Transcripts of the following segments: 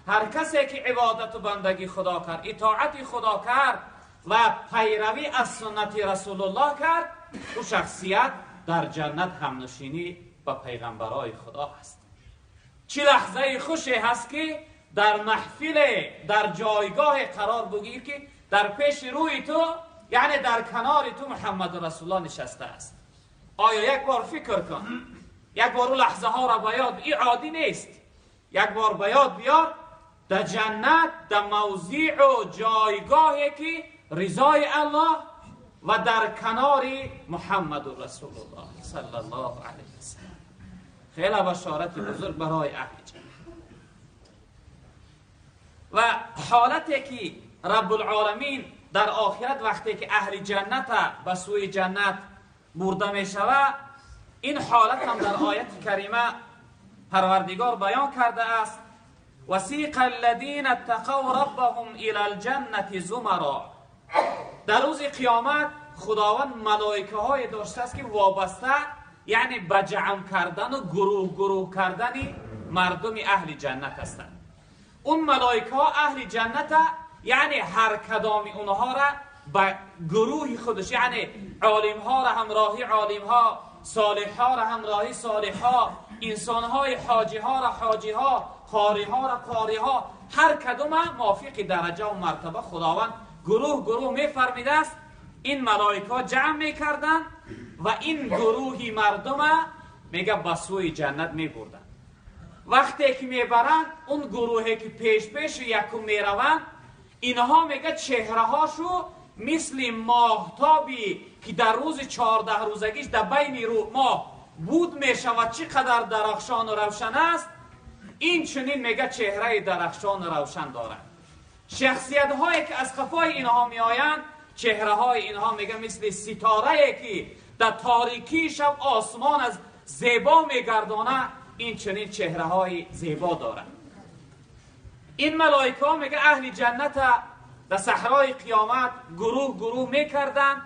هر کسی که عبادت و بندگی خدا کرد، اطاعت خدا کرد و پیروی از سنت رسول الله کرد، او شخصیت در جنت همنشینی با پیغمبرای خدا هست. چه لحظه خوشی هست که در محفل، در جایگاه قرار بگیر که در پیش روی تو، یعنی در کنار تو محمد رسول الله نشسته است. آیا یک بار فکر کن، یک بار اون لحظه ها را بیاد، این عادی نیست. یک بار بیاد بیار در جنت، در موضع و جایگاهی که رضای الله و در کنار محمد رسول الله صلی الله علیه وسلم. خیلی بشارت بزرگ برای اهل جنت. و حالتی که رب العالمین در آخرت وقتی که اهل جنت به سوی جنت برده می شود، این حالت هم در آیت کریمه پروردگار بیان کرده است. وسیق الذین اتقوا ربهم الی الجنة زمرا. در روز قیامت خداوند ملائکه های داشته است که وابسته، یعنی به جمع کردن و گروه گروه کردن مردم اهل جنت هستند. اون ملائکه ها اهل جنت، یعنی هر کدام اونها را به گروه خودش، یعنی عالم ها را همراهی عالم ها، صالح ها را همراهی صالح ها، انسان های حاجی ها را حاجی ها، قاری ها را قاری ها، هر کدام موافق درجه و مرتبه خداوند گروه گروه میفرمیده است. این ملائکه ها جمع میکردن و این گروهی مردم میگه به سوی جنت میبردن. وقتی که میبرن اون گروهی که پیش پیش یکم میروند، اینها میگه چهره هاشو مثل ماهتابی که در روز 14 روزگیش در بین رو ماه بود میشود، چقدر درخشان و روشن است، این چنین میگه چهره درخشان و روشن دارد. شخصیت هایی که از قفای اینها میآیند، چهره های اینها میگه مثل ستاره که در تاریکی شب آسمان از زیبا میگردانه، این چنین چهره های زیبا دارند. این ملائکه ها میگه اهل جنت در صحرای قیامت گروه گروه میکردند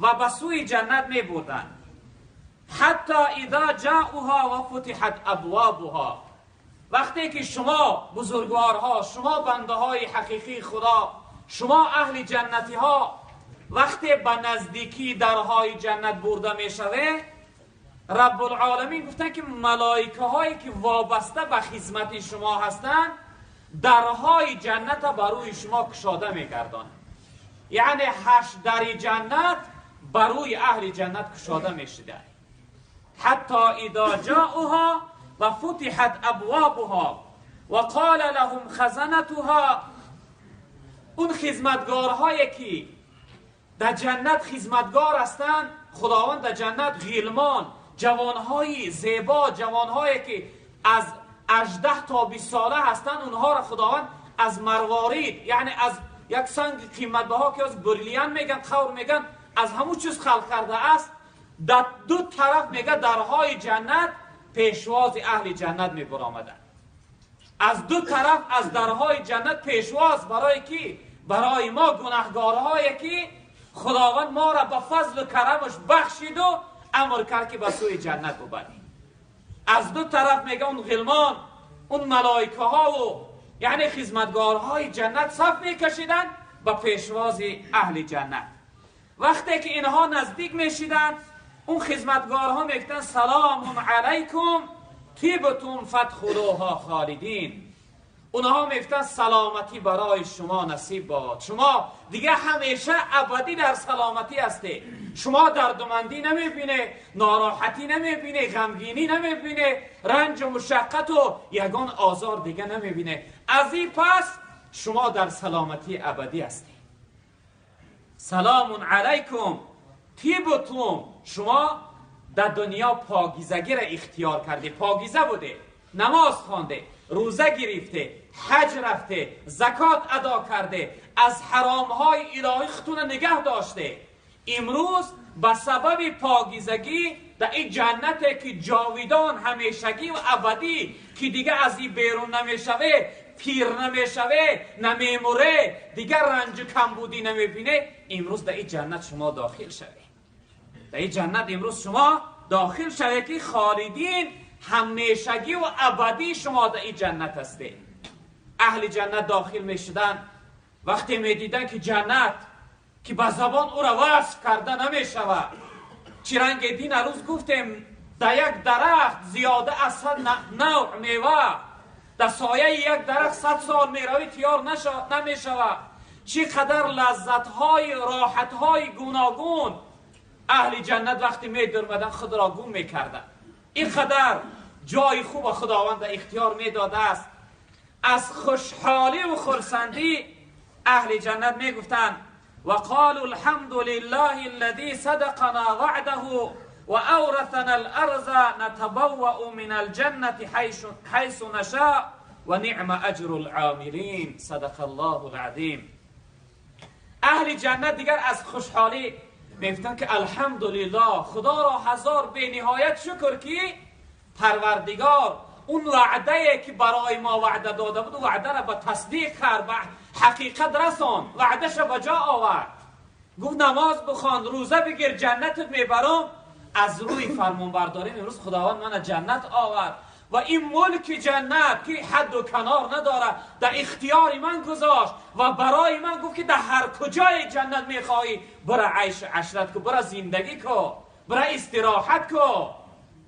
و به سوی جنت میبردند. حتی اذا جاءوها و فتحت ابوابها. وقتی که شما بزرگوارها، شما بنده های حقیقی خدا، شما اهل جنتی ها، وقتی به نزدیکی درهای جنت برده میشوه، رب العالمین گفتن که ملائکه هایی که وابسته به خدمت شما هستند درهای جنت بر روی شما کشاده میگردانند. یعنی 8 در جنت بر روی اهل جنت کشاده میشده. حتی اذا جاءوها و فتحت ابوابها و قال لهم خزنتها. اون خدمتگارهایی که در جنت خدمتگار هستند، خداوند در جنت غلمان، جوانهای زیبا، جوانهایی که از 18 تا 20 ساله هستند، اونها را خداوند از مروارید، یعنی از یک سنگ قیمت بها که از بریلیان میگن، خور میگن، از همون چیز خلق کرده است. در دو طرف میگه درهای جنت پیشواز اهل جنت میبرآمدند. از دو طرف از درهای جنت پیشواز برای کی؟ برای ما گناهگارهایی که خداوند ما را به فضل و کرمش بخشید و امر کرد که به سوی جنت ببریم. از دو طرف میگه اون غلمان، اون ملائکه ها و یعنی خدمتگارهای جنت صف میکشیدن به پیشواز اهل جنت. وقتی که اینها نزدیک میشیدن، اون خدمتگارها میگفتن سلام علیکم طیبتم فادخلوها خالدین. اونها میگفتن سلامتی برای شما نصیب باد، شما دیگه همیشه ابدی در سلامتی هستی، شما دردمندی نمیبینه، ناراحتی نمیبینه، غمگینی نمیبینه، رنج و مشقت و یگان آزار دیگه نمیبینه. از این پس شما در سلامتی ابدی هستی. سلام علیکم طیبتم، شما در دنیا پاکیزگی را اختیار کرده، پاکیزه بوده، نماز خوانده، روزه گرفته، حج رفته، زکات ادا کرده، از حرامهای الهی خودتون نگه داشته. امروز به سبب پاکیزگی در این جنت که جاویدان، همیشگی و ابدی که دیگه از این بیرون نمیشوه، پیر نمیشوه، نمیموره، دیگه رنج و کمبودی نمیبینه، امروز در این جنت شما داخل شوه. در این جنت امروز شما داخل شوه که خالدین، همیشگی و ابدی شما در این جنت هسته. اهل جنت داخل میشدن، وقتی میدیدن که جنت که به زبان او را وصف کرده نمیشود، چی رنگ دین روز گفتیم در یک درخت زیاده از 100 نوع میوه، در سایه یک درخت 100 سال میروی تیار نمیشود. چی قدر لذت های راحت های گوناگون اهل جنت وقتی میدرمدن خود را گم میکردن. این قدر جای خوب خداوند اختیار میداده است. از خوشحالی و خرسندی اهل جنت میگفتند و قالوا الحمد لله الذي صدقنا وعده و اورثنا الارض نتبوأ من الجنة حيث نشاء و نعم اجر العاملین. صدق الله العظیم. اهل جنت دیگر از خوشحالی میگفتند که الحمدلله، خدا را هزار به نهایت شکر که پروردگار اون وعده که برای ما وعده داده بود وعده را به تصدیق کرد، به حقیقت رسان، وعده‌ش را به جا آورد. گفت نماز بخوان، روزه بگیر، جنتت میبرم. از روی فرمانبرداری امروز خداوند من جنت آورد و این ملک جنت که حد و کنار نداره در اختیار من گذاشت و برای من گفت که در هر کجای جنت میخوایی برا عیش عشرت کو، برا زندگی کو، برا استراحت کو،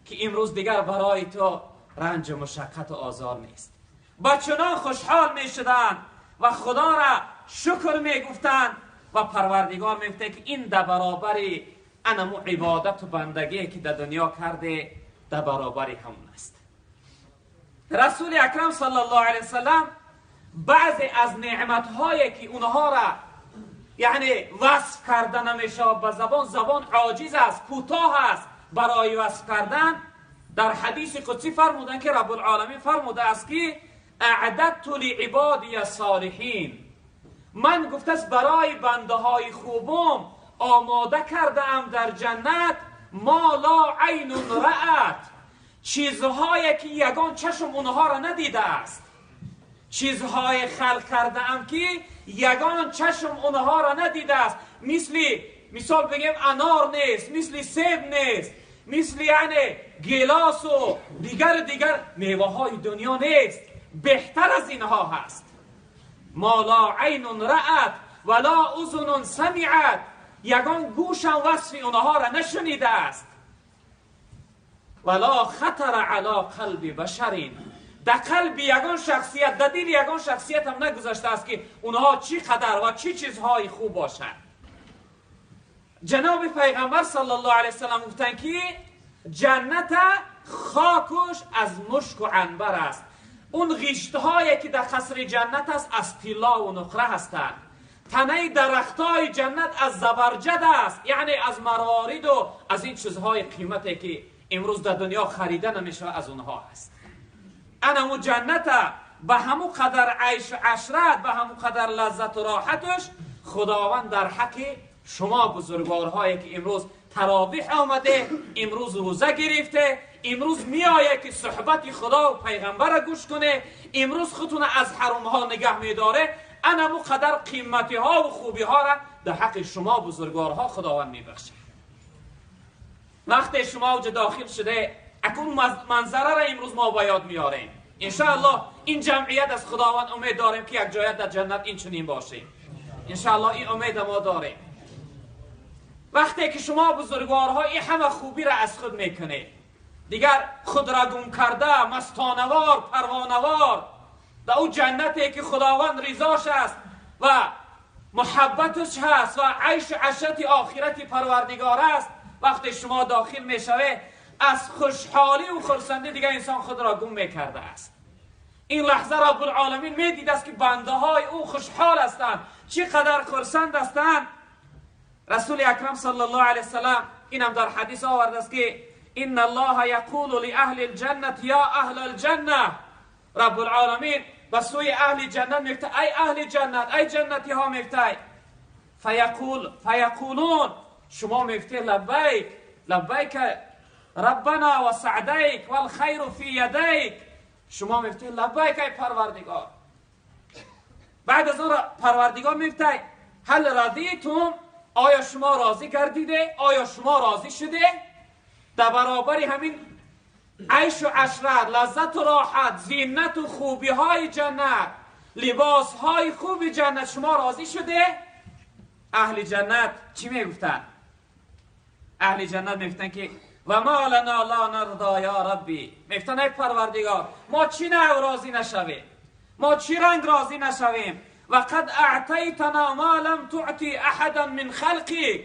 که امروز دیگر برای تو رنج و مشقت و آزار نیست. با چنان خوشحال میشدن و خدا را شکر میگفتن و پروردگار میگفته که این در برابر انمو عبادت و بندگی که در دنیا کرده در برابر همون است. رسول اکرم صلی الله علیه وسلم بعضی از نعمت‌هایی که اونها را یعنی وصف کردن نمیشه به زبان، زبان عاجز است، کوتاه است برای وصف کردن، در حدیث قدسی فرمودن که رب العالمین فرموده است که اعددت لعبادی الصالحین، من گفته است برای بنده های خوبم آماده کرده ام در جنت ما لا عین رأت، چیزهایی که یگان چشم اونها را ندیده است، چیزهای خلق کرده ام که یگان چشم اونها را ندیده است. مثال بگیم انار نیست، مثل سیب نیست، مثل یعنی گیلاس و دیگر میوه های دنیا نیست، بهتر از اینها هست. ما لا عین رأت ولا اذن سمعت، یگان گوشم وصف اونها را نشنیده است. ولا خطر علی قلب بشر، در قلب یگان شخصیت، در دل یگان شخصیت هم نگذاشته است که اونها چی قدر و چی چیزهای خوب باشند. جناب پیغمبر صلی الله علیه وسلم گفتند که جنت خاکش از مشک و عنبر است، اون غیشتهایی که در قصر جنت است از طلا و نقره هستند، تنه درختای جنت از زبرجد است، یعنی از مروارید و از این چیزهای قیمتی که امروز در دنیا خریده نمیشه از اونها است. انمو جنت به همو قدر عیش و عشرت، به همو قدر لذت و راحتش خداوند در حق شما بزرگوارهایی که امروز تراویح آمده، امروز روزه گرفته، امروز میآید که صحبت خدا و پیغمبر را گوش کنه، امروز خودتون از حرام ها نگه میداره، انمو قدر قیمتی ها و خوبی ها را در حق شما بزرگوارها خداوند میبخشه. وقتی شما اوج داخل شده، اکنون منظره را امروز ما باید میاریم. انشاءالله این جمعیت از خداوند امید داریم که یک جایت در جنت این چنین باشیم. انشاءالله این امید ما داریم. وقتی که شما بزرگوارها این همه خوبی را از خود میکنید، دیگر خود را گم کرده، مستانوار، پروانوار در او جنتی که خداوند رضاش است و محبتش هست و عیش عشرت آخرت پروردگار است، وقتی شما داخل میشوه از خوشحالی و خرسندی دیگر انسان خود را گم میکرده است. این لحظه رب العالمین میدید است که بنده های او خوشحال هستند، چقدر خرسند هستند. رسول اکرم صلی الله علیه وسلم اینم در حدیث آورده است که ان الله یقول لاهل الجنه یا اهل الجنه، رب العالمین به سوی اهل جنت میگه ای اهل جنت، ای جنتی ها میگه، فیقولون، شما میگه لبیک لبیک ربنا و سعدیک والخیر فی یدیک، شما میگه لبیک ای پروردگار. بعد از اون پروردگار میگه هل رضیتم، آیا شما راضی گردیده؟ آیا شما راضی شده؟ در برابر همین عیش و عشرت، لذت و راحت، زینت و خوبی های جنت، لباس های خوب جنت شما راضی شده؟ اهل جنت چی میگفتن؟ اهل جنت میگفتن که و ما لنا لا نرضا یا ربی. میگفتن ای پروردگار، ما چی نه راضی نشویم، ما چی رنگ راضی نشویم؟ و قد اعطیتنا ما لم تعطی احدا من خلقک.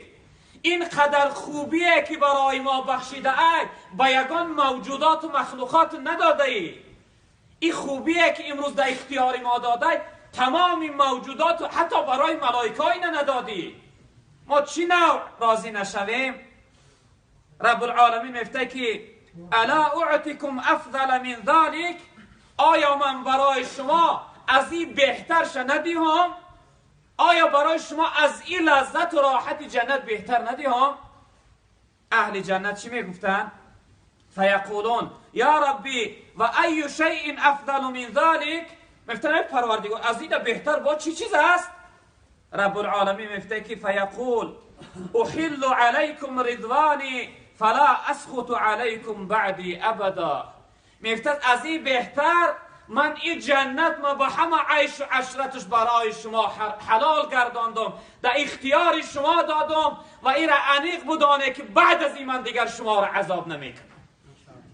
این قدر خوبیه که برای ما بخشیده ای به یگان موجودات و مخلوقات نداده ای. این خوبیه که امروز در اختیار ما داده، تمام این موجودات و حتی برای ملائکه ای ندادی. ما چی نوع راضی نشویم؟ رب العالمین میفته که الا اعطیکم افضل من ذلک، آیا من برای شما از این بهترش ندیهم؟ آیا برای شما از این لذت و راحت جنت بهتر ندیهم؟ اهل جنت چی میگفتن؟ فیقولون یا ربی و ای شیء افضل من ذلک. میگفتن ای پروردگار، از این بهتر با چی چیز است؟ رب العالمین میفته که فیقول احل علیکم رضوانی فلا اسخط علیکم بعدی ابدا. میفته از این بهتر من این جنت ما با همه عیش و عشرتش برای شما حلال گرداندم، در اختیار شما دادم و این را انیق بدانه که بعد از این من دیگر شما را عذاب نمیکنم.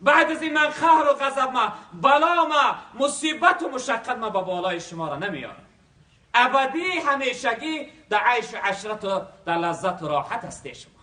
بعد از این من قهر و غضب ما، بلا ما، مصیبت و مشقت ما به بالای شما را نمیارم. ابدی همیشگی در عیش و عشرت و در لذت و راحت هسته شما.